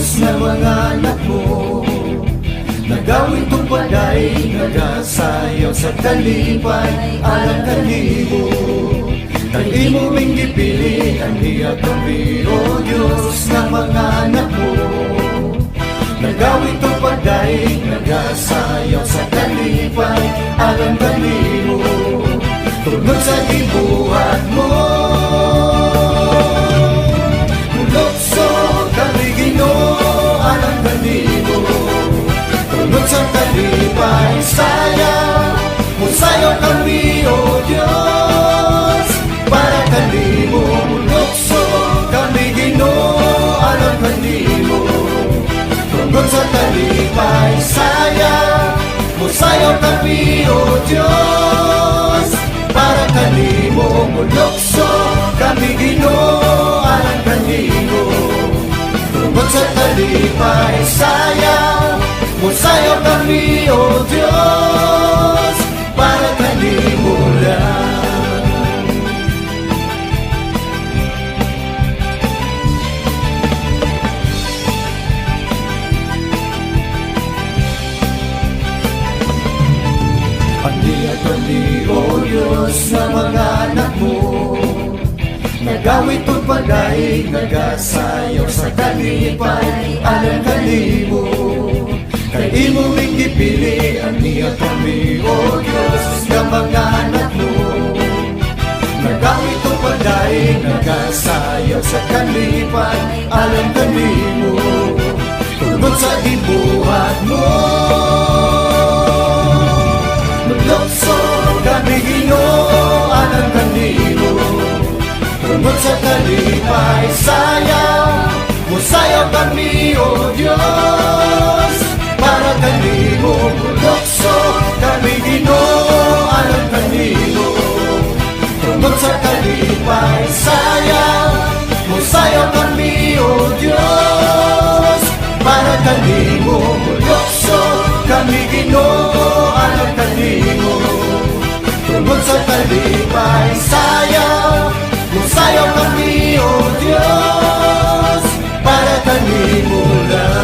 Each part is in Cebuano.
Diyos nga mga anak mo. Nagawit og padaig, nagasayaw sa kalipay alang kanimo. Kay imo ming gipili aniya kami, O Diyos, nga mga anak mo. Nagawit og padaig, nagasayaw sa kalipay alang kanimo. Tungod sa gibuhat mo, mulukso kami, Ginoo, alang kanimo. Tungod sa kalipay, sayaw, musayaw kami, O Diyos, para kanimo. Mulukso kami, Ginoo, alang kanimo. Tungod sa kalipay, sayaw, musayaw kami, O Diyos, para kanimo. Mulukso kami, Ginoo, alang kanimo. Tungod sa kalipay, sayaw, musayaw kami, O Diyos, para kanimo lang. Aniya kami, O Diyos, nga mga anak mo. Nagawit og padaig, nagasayaw sa kalipay alang kanimo. Kay imo ming gipili aniya kami, O Diyos, nga mga anak mo. Nagawit og padaig, nagasayaw sa kalipay alang kanimo. Tungod sa gibuhat mo, mulukso kami, Ginoo, alang kanimo. Tungod sa kalipay, sayaw, musayaw kami, O Diyos, para kanimo. Mulukso kami, Ginoo, alang kanimo. Tungod sa kalipay, sayaw, musayaw kami, O Diyos, para kanimo. Mulukso kami, Ginoo, alang kanimo. Tungod sa kalipay, sayaw, musayaw kami, O Diyos, para kanimo lang.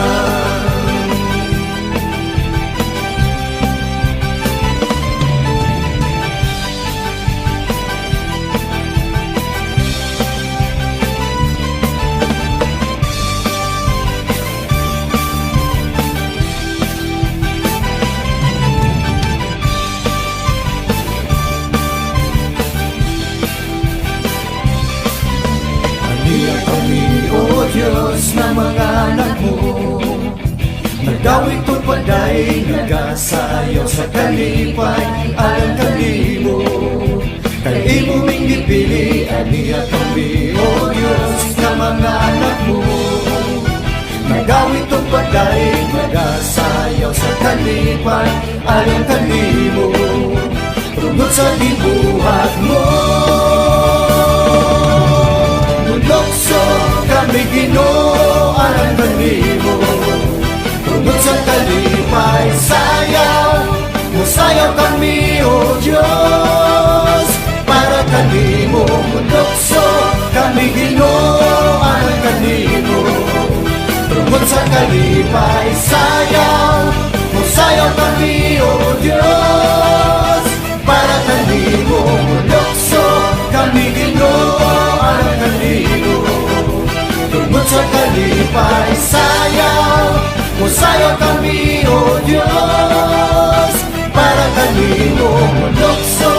Aniya kami, O Diyos, nga mga anak mo. Nagawit og padaig, nagasayaw sa kalipay alang kanimo. Kay imo ming gipili aniya kami, O Diyos, nga mga anak mo. Nagawit og padaig, nagasayaw sa kalipay alang kanimo. Tungod sa gibuhat mo, mulukso kami, Ginoo, alang kanimo. Tungod sa kalipay, sayaw, musayaw kami, O Diyos, para kanimo. Mulukso kami, Ginoo, alang kanimo. Tungod sa kalipay, sayaw, musayaw kami, O Diyos, para kanimo. Mulukso kami, Ginoo, alang kanimo. Tungod sa kalipay, sayaw, musayaw kami, O Diyos, para kanimo. Mulukso